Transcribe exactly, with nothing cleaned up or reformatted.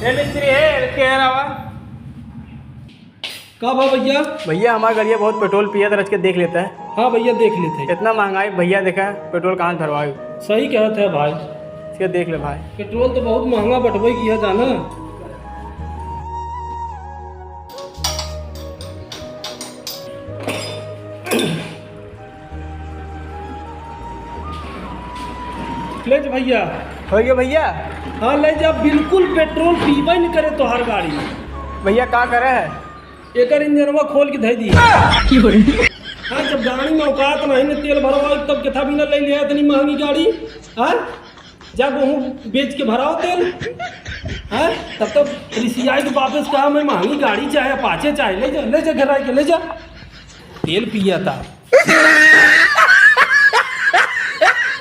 ए मिस्त्री, ए, के रहा? का बा भइया? भइया, हमार गड़िया बहुत पेट्रोल पियत, रच के देख लेता है। हाँ भइया, देख लेते हैं। इतना महंगाई भइया, देखा पेट्रोल कहाँ से भरवाई। सही कहत है भाई। इसके देख ले भाई। पेट्रोल तो बहुत महंगा बटबई किया जाना। ले जा भइया। हो गया भइया। हाँ, ले जा, बिल्कुल पेट्रोल पीबे न करे तोहार गाड़ी। भइया, का करे है? एकर इंजनवा खोल के धइ दी। हाँ, जब गाड़ी में औकात नहीं न तेल भरवा, तब केथा बिना ले लिया इतनी महंगी गाड़ी। हाँ, जा गेहूँ बेच के भराओ तेल। हाँ, तब तक रिसियाई के वापस कहा, "मैं महंगी गाड़ी चाहे, अपाचे चाहे, ले जा, ले जा, घर आके ले जा।" तेल पिया था।